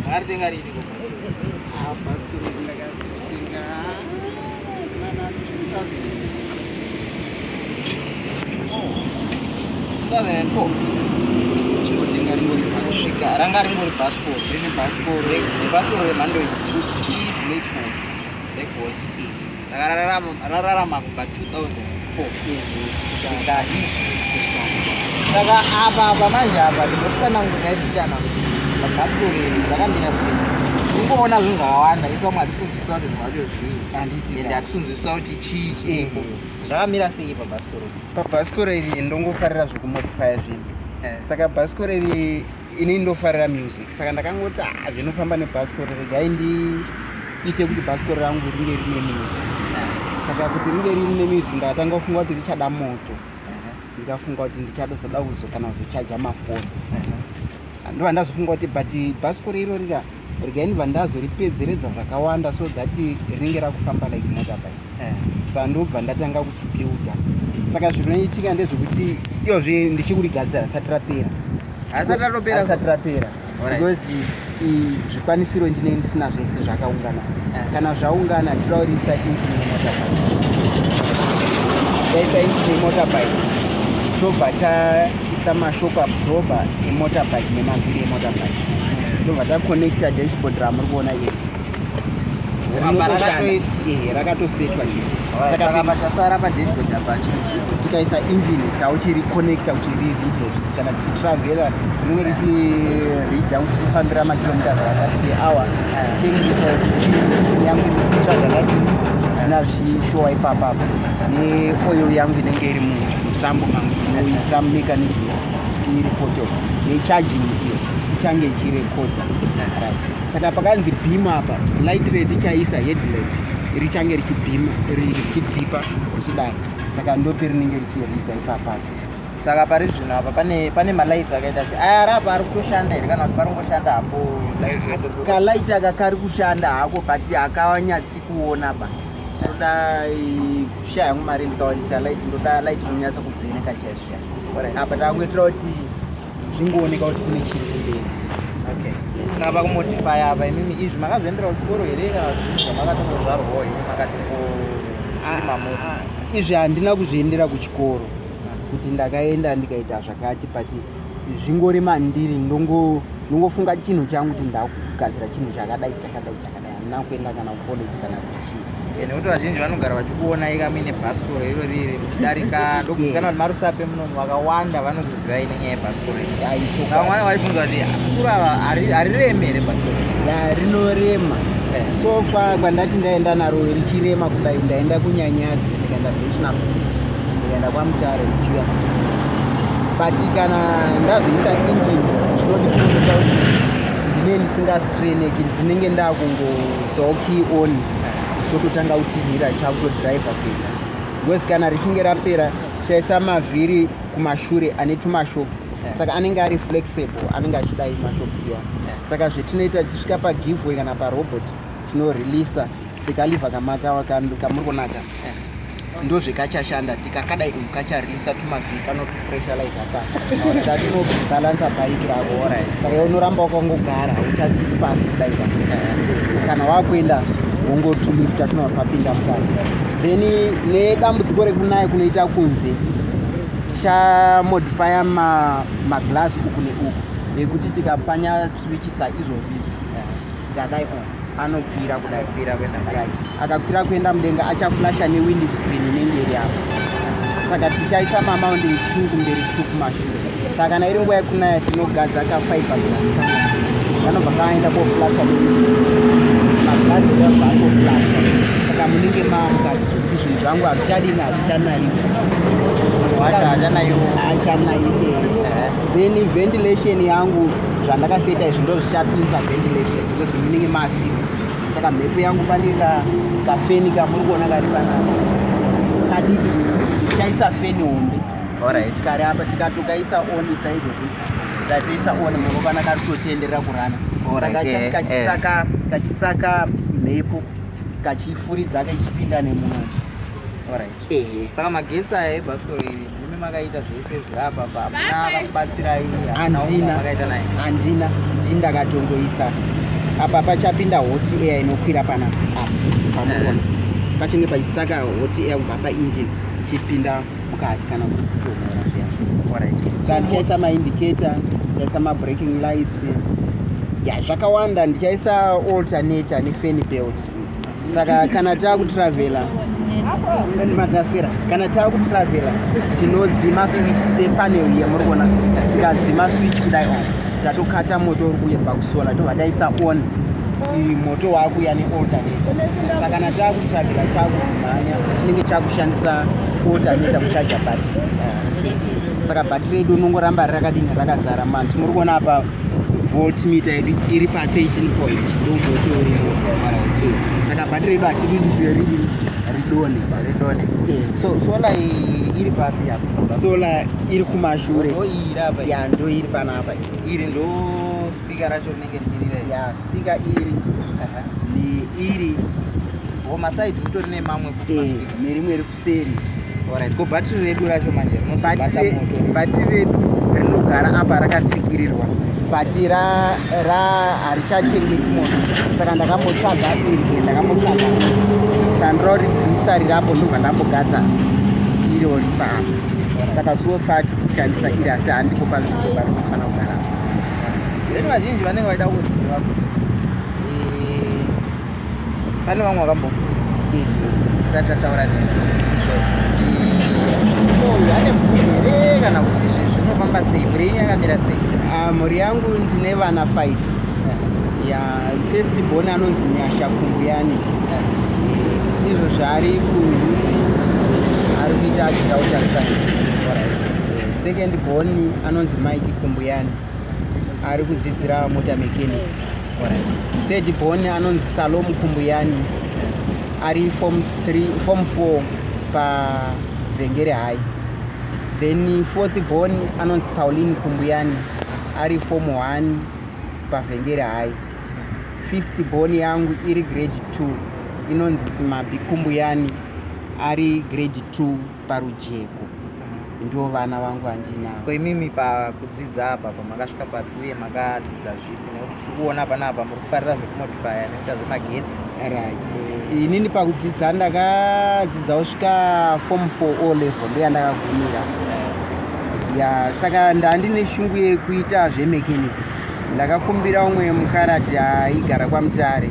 Makaritenga rini ko Ah, bhasikoro ndakazotenga mana 2004. 2004 Chingotenga ringori bhasikoro. kusvika ranga ringori bhasikoro. Riri bhasikoro Bhasikoro remhando iyi? Black Horse. Black Horse. Saka rararama kubva 2004 kusvika izvi. Saka apa manje apa ndinotsanangurira ichitana kuti pabhasikoro iri rakamira sei. Tingoona zvinhu zvakawanda, isu vamwe hatisi kunzwisisa kuti zvinhu zvacho zvii. Handiti Ende hatisi kunzwisisa kuti chii chiripo. Zvakamira sei pabhasikoro? Pabhasikoro iri ndongofarira zvekumodifya zvinhu. Saka bhasikoro iri ini ndofarira music, saka ndakangoti zvinofamba nebhasikoro, regai ndiite kuti bhasikoro rangu ringe rine music. Saka kuti ringe rine music ndakatanga kufunga kuti richada moto, ndikafunga kuti ndichazoda kana kuzochaja mafoni. Ndobva ndazofunga kuti but bhasikoro iro rira regai ndibva ndazoripedzeredza zvakawanda so that rinenge rakufamba like motorbike. Saka ndobva ndatanga kuchibuilda. Saka zvinoitika ndezvekuti iyozvi ndichikurigadzira risati rapera. Harisati ratopera? Harisati rapera. Because zvikwanisiro ndinenge ndisina zvese zvakaungana. Kana zvaungana tinoda kuriisa engine yemotorbike. Taisa engine yemotorbike, tobva taisa mashock absorber emotorbike nemavhiri emotorbike, tobva taconnecta dashboard ramuri kuona iri. Apa Ehe, rakatosetwa chete. Saka Saka pachasara padashboard apa chii? Tikaisa engine tauchiriconnecta kuti riread kana tichitravela, rinenge richireada kuti tifambira makilometers akati per hour, temperature yekuti engine yangu iri kupisa zvakati, zvina zvichishowa ipapapa, neoil yangu inenge iri musambo mangu inoisa mechanism yekuti iripote, necharging iyo ichange ichirekodha. Right. Saka pakanzi beam apa, light retichaisa, headlamp richange richibhima, richidhipa richidai, saka ndope rinenge richireada ipapapa. Saka pari zvino apa pane malights akaita se aya ari apa, ari kutoshanda here kana kuti paringoshanda hapo light? Kalight aka kari kushanda hako, but hakanyatsi kuona ba. Tinoda kushaya yangu mari ndikawanita light, ndoda light inonyatsa kuvheneka chaizvo chaizvo. Apa takangoitira kuti zvingooneka kuti kune chiri kumberi. Okay, saka pakumodify apa imimi izvi makazviendera kuchikoro here kana kuti zvinhu zvamakatongozvarwawo imi makatongo mamuri? Ah, izvi handina kuzviendera kuchikoro kuti ndakaenda ndikaita zvakati, but zvingori mandiri. Ndongofunga chinhu changu kuti ndakugadzira chinhu chakadai, chakadai, chakadai. Handina kuenda kana kucollege kana kuchii. Nekuti vazhinji vanogara vachikuonai kamuine bhasikoro iro riri muchidarika, ndokuzikanwa kuti maRusape muno vakawanda vanokuzivai nenyaya yebhasikoro iri. Saka vamwe vanenge vachibvunza kuti mukuru ava hariremi here bhasikoro iri? Ya, rinorema. So far kwandati ndaenda naro richirema kudai, ndaenda kuNyanyadzi, ndikaenda Birchenough, ndikaenda kwaMutare, ndichiuya futi. But kana ndazoisa engine zvinondifundisa kuti ndinenge ndisingastraineki, ndinenge ndakungoisawo key on, tototanga kutinhira, chakutodhiraivha kuenda, because kana richinge rapera chaisa mavhiri kumashure ane tumashocks, saka anenge ari flexible, anenge achidai mashocks iya. Saka zvetinoita, tichisvika pagiveaway kana parobot, tinoreleasa sekaliver kamuri kunaka, ndozvekachashanda. Tikakadai umu kachareleasa tumavhiri, kanopressurize pasi, saka tinobhalansa bhaiki rako. Saka unoramba wakangogara, uchatsiki pasi kudai. Kana wakuenda wongotulifta, tinobva twapinda mukati. Then nedambudziko rekunaya kunoita kunze, tichamodifya maglass uku neuku, nekuti tikapfanya switch saizvozvi izvi, tikadai on, anokwira kudai. Kwira kuenda. Right, akakwira kuenda mudenga achaflasha newind screen inenge iri apa. Saka tichaisa mamounting 2 kumberi, 2 kumashure. Saka kana iri nguva yekunaya, tinogadza kafiber glass kana kanobva kaenda koflata, maglass edu abva akoflata. Saka munenge maamukati zvekuti zvinhu zvangu hazvichadini, hazvichanaiwa. Hachanaiwa. Hachanaiwe. Then ventilation yangu, zvandakaseita izvi ndo zvichapinza ventilation because munenge masiwa. Saka mhepo yangu, pane kafeni kamuri kuona kari panapa kadiki, tichaisa feni hombe kari apa. Tikatokaisa on saizvozvi, tatoisa on, munokana kari kutotenderera kurana. Saka kachisaka mhepo, kachifuridza, kaichipinda nemunomu. Ehe. Saka magetsi aya ebhasikoro iri, ndimi makaita zvese zvirapa pa? Hamuna akakubatsirai? Hamuna umwe Handina. makaita naye? Handina, ndini ndakatongoisa. Apa pachapinda hot air inokwira panapa apa pamuona, pachinge pachisaka hot air kubva paengine ichipinda mukati kana kutonhora zviyazvo. Saka ndichaisa maindicator, ndichaisa mabraking lights, ya, zvakawanda. Ndichaisa alternator nefan belt. Saka kana taakutravhela, madaswera, kana taakutravhela tinodzima switch sepanel yemuri kuona. Tikadzima switch kudai on, tatokata moto uri kuuya pakusolar, tobva taisa on moto waakuuya nealternator. Saka kana taakutravhela, chakumhanya, chinenge chakushandisa alternator kuchaja battery. Saka bhatiri redu rinongoramba rakadini? Rakazara. Manti muri kuona apa voltmeter yedu iri pa13 point, ndo moto uripo. Saka bhatiri redu hatidi ridi ridone. Ridone. So solar iyi iri papi apa? Solar iri kumashure. Ndo iyi iri apa iyi? Ya, ndo iri panapa. Iri ndo speaker racho rinenge richirira iri? Ya, speaker iri neiri. O, masaidi mutori nemamwe futi maspeaker? Nerimwe iri kuseri. Alright, ko bhatiri redu racho manje rinozobata moto? Bhatiri redu rinogara apa rakatsikirirwa, but ra harichachengeti moto. Saka ndakambotsvaga iri, ndakambotsvaga, saka ndinoda ribvisa rirapo, ndobva ndambogadza iro ripaapa. Saka so far tiri kushandisa iri, asi handipo panzvimbo pari kufanira kugara. Then vazhinji vanenge vaida kuziva kuti pane vamwe vakambobvunza tisati tataura nemi kuti uyu ane mhuri here, kana kuti izvi zvinofamba sei, mhuri yenyu yakamira sei? Ah, mhuri yangu ndine vana 5. Ya, first born anonzi Nyasha Kumbuyani, izvo zvaari kuUCT, ari kuita agriculture science. Second born anonzi Mike Kumbuyani, ari kudzidzira motor mechanics. Third born anonzi Salom Kumbuyani, ari form 3, form 4 paVhengere High. Then fourth born anonzi Pauline Kumbuyani, ari form 1 paVhengere High. Fifth born yangu iri grade 2, inonzi Simabi Kumbuyani, ari grade 2 paRujeko. Ndo vana vangu vandinavo. Ko imimi pakudzidza apa, pamakasvika papi uye makadzidza zvipi? Nekuti tiri kuona panapa muri kufarira zvekumodifya nekuita zvemagetsi. Right, inini pakudzidza ndakadzidza kusvika form 4 O level, ndoyandakagumira. Ya, saka ndandine shungu yekuita zvemechanics. Ndakakumbira umwe mukaradhi aigara kwaMutare,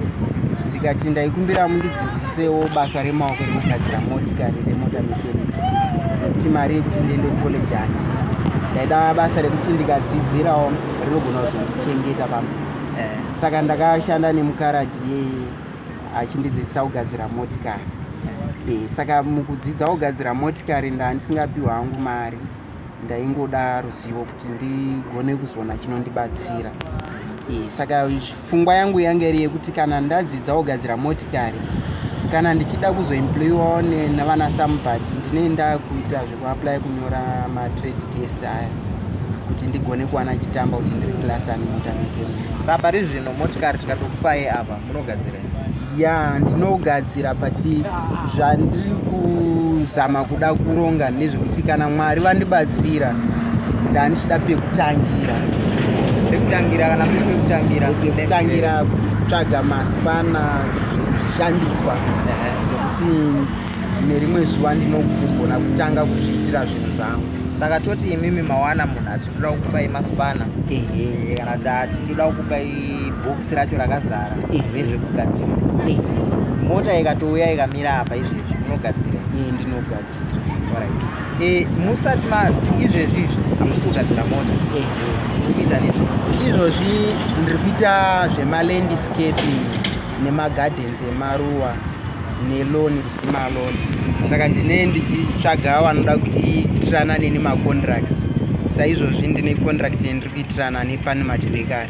ndikati ndaikumbira mundidzidzisewo basa remaoko rekugadzira motikari, remotor mechanics, nekuti mari yekuti ndiende kucollege handina. Ndaida basa rekuti ndikadzidzirawo rinogona kuzondichengeta pamba. Saka ndakashanda nemukaradhi iyeye achindidzidzisa kugadzira motikari. Saka mukudzidza kugadzira motikari ndandisingapiwa hangu mari, ndaingoda ruzivo kuti ndigone kuzoona chinondibatsira. Saka pfungwa yangu yanga iri yekuti kana ndadzidza kugadzira motikari, kana ndichida kuzoemployiwawo navana somebody, ndinoenda kuita zvekuapply, kunyora matrade test aya kuti ndigone kuwana chitamba kuti ndiri class ani motor mechanics. Saka pari zvino motikari tikatokupai apa, munogadzira? Ya, ndinogadzira, but zvandiri kuzama kuda kuronga ndezvekuti kana Mwari vandibatsira, ndandichida pekutangira. Pekutangira, kana muri pekutangira? Pekutangira kutsvaga masipana, zvishandiswa, nekuti nerimwe zuva ndinogona kutanga kuzviitira zvinhu zvangu. Saka toti imimi mawana munhu ati toda kukupai masipana, kana kuti ati toda kukupai bhokisi racho rakazara rezvekugadzirisa, mota ikatouya ikamira apa izvezvi, munogadzira? Ndinogadzira. Alright. Musati ma izvezvi izvi hamusi kugadzira mota, muri kuita nezve? Izvozvi ndiri kuita zvemalandscaping nemagardens emaruwa nelawn, kusima lawn. Saka ndine ndichitsvaga vanoda kuitirana neni macontracts. Saizvozvi ndine contract yandiri kuitirana nePanmat Bakery,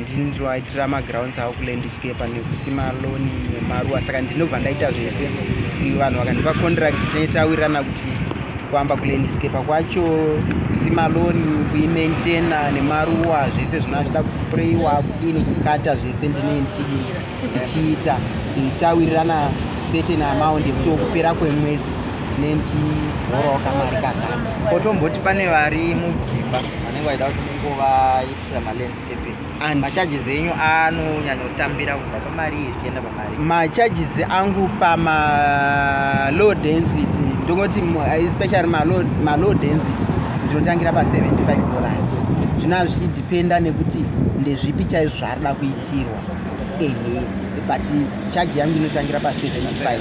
ndinovaitira magrounds avo, kulandscape nekusima lawn nemaruwa. Saka ndinobva ndaita zvese. Vanhu vakandipa contract, tinenge tawirirana kuti kuamba kulandscape kwacho, kusima lawn, kuimaintaina nemaruwa, zvese zvinova zvida kusprayiwa, kudini, kukata, zvese ndinenge ndichidini, ndichiita. Tawirirana certain amount yekuti kupera kwemwedzi ndinenge ndichihorawo kamari kakati. Kotomboti pane vari mudzimba vanenge vachida kuti mungovaitira malandscaping, macharges enyu anonyanyotambira kubva pamari iyi zvichienda pamari? Macharges angu pama low density, ndongoti especially ma low density, ndinotangira pa$75. Zvinova zvichidhipenda nekuti ndezvipi chaizvo zvaarida kuitirwa. Ehe, but charge yangu inotangira pa75.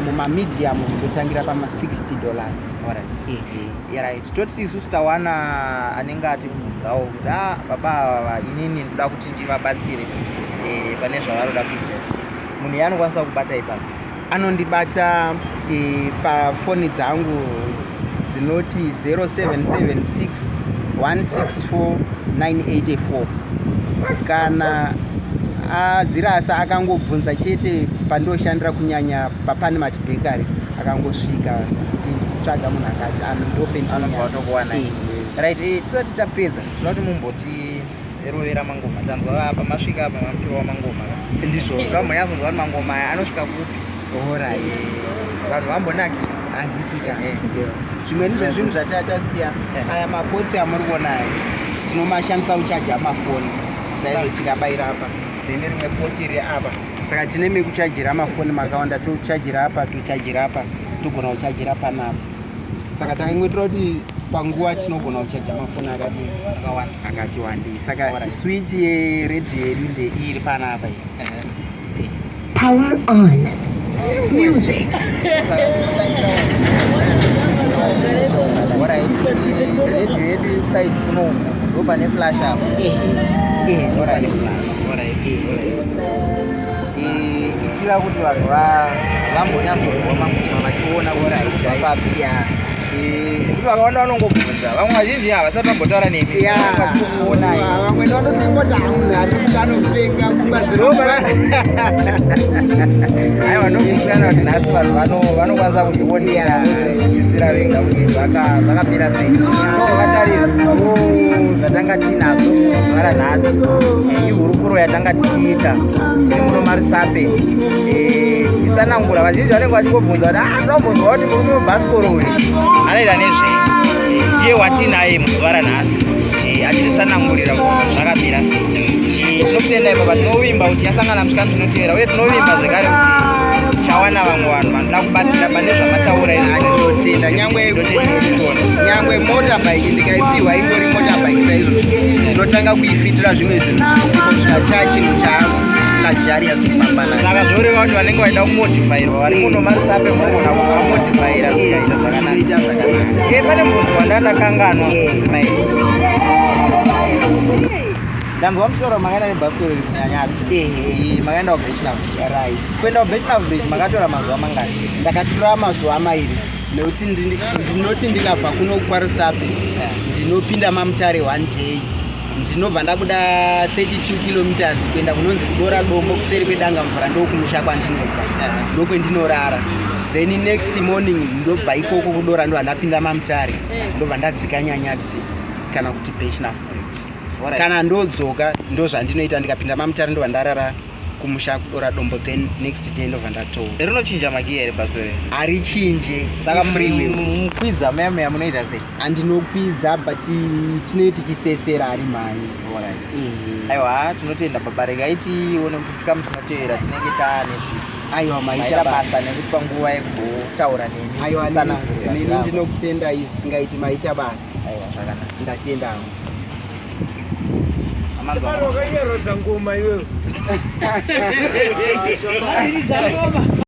Mumamedium ndotangira pama$60. Alright. Ehe. Right, toti isusu tawana anenge atibvunzawo kuti, a baba ava, inini ndoda kuti ndivabatsire pane zvavaroda kuita, munhu iye anokwanisa kubata ipapo? Anondibata pafoni dzangu dzinoti 0776 164 984. Kana adzirasa, akangobvunza chete pandoshandira, kunyanya paPanmat Bakery, akangosvika kuti ndikutsvaga munhu akati, anobva atokuwanai. Right, tisati tapedza, tinoda kuti mumboti rovera mangoma. Tanzwa apa masvika apa mamuchirova mangoma. Ndizvo. Vambonyatsonzwa kuti mangoma aya anosvika kupi, Alright. vanhu vambonakira. Handitika, zvimweni zvezvinhu zvatatasiya, aya maports amuri kuona aya, tinomashandisa kuchaja mafoni. Saizvo tikabayira apa, then rimwe port iri apa. Saka tine mekuchajira mafoni makawanda. Tochajira apa, tochajira apa, togona kuchajira panapa. Saka takangoitira kuti panguva tinogona kuchaja mafoni akadii? Akawanda. Akati wandei. Saka switch yeredhiyo yedu ndeiri panapa iyi. Power on. Music. Alright, redhiyo yedu kuside kunoku ndo pane flash apa. Alright. Itira kuti vanhu vambonyatsonzwa mangoma vachiona kuti papi, nekuti vakawanda vanongobvunza. Vamwe vazhinji havasati vambotaura nemi, vachikuonai. Vamwe vanotongoti munhu ari anopenga pfungwa. Aiwa, ndokusikana kuti nhasi vanhu vanokwanisa kuzvionera, vozvinzwisisira vega kuti zvakamira sei. So vatariri, ndo zvatanga tiinazvo zuva ranhasi. Ihurukuro yatanga tichiita tiri muno maRusape, tichitsanangura. Vazhinji vanenge vachingobvunza kuti, ah, ndombonzwa kuti murume webhasikoro uyu anoita nezvei. Ndiye watinaye muzuva ranhasi, achititsanangurira kuti zvakamira sei. Tinokutendai baba. Tinovimba kuti yasangana muchikamu chinotevera, uye tinovimba zvekare kuti tichawana vamwe vanhu vanoda kubatsira pane zvamataura izvi. Tinotenda. Nyangwe Ndochechinotiona. Nyangwe motorbike ndikaipiwa, ingori motorbike saizvo, ndinotanga kuifitira zvimwe zvinhu zvisipo kusvika chinhu chaluxurious kufamba nayo. Saka zvoreva kuti vanenge vachida kumodhifairwa vari muno maRusape, munogona kuvamodhifaira zvikaita zvakanaka. Zvinoita zvakanaka. Pane mubvunzo wandandakanganwa, mudzimai. Ndanzwa musoro makaenda nebhasikoro iri kuNyanyadzi. Makaenda kuBirchenough. Right. Kuenda kuBirchenough Bridge makatora mazuva mangani? Ndakatora mazuva 2, nekuti ndinoti ndikabva kuno kwaRusape, ndinopinda maMutare one day, ndinobva ndabuda 32 kilometers kuenda kunonzi kuDora Dombo, kuseri kwedanga mvura, ndokumusha kwandinobva, ndokwendinorara. Then next morning ndobva ikoko kuDora, ndobva ndapinda maMutare, ndobva ndadzika Nyanyadzi kana kuti Birchenough Bridge. Kana ndodzoka, ndo zvandinoita. Ndikapinda maMutare, ndobva ndarara kumusha kuDora Dombo, then next day ndobva ndatoa. Rinochinja magiya here bhasikoro iri? Harichinje. Saka free wheel. Mukwidza muya muya munoita sei? Andinokwidza, but tinee tichisesera, hari mhanyi. Aiwa, tinotenda baba. Regai tione kuti chikamu chinotevera tinenge taane zvipi. Aiwa, maita Maita basa. basa nekuti panguva yekubotaura nemi, Aiwa, kutsanangurira neni zviramba. ndinokutenda izvisingaiti. Maita basa. Aiwa, zvakanaka. Ndatiendawo. Amanzwa. Wakanyarodza ngoma iwewe. Varidza ngoma.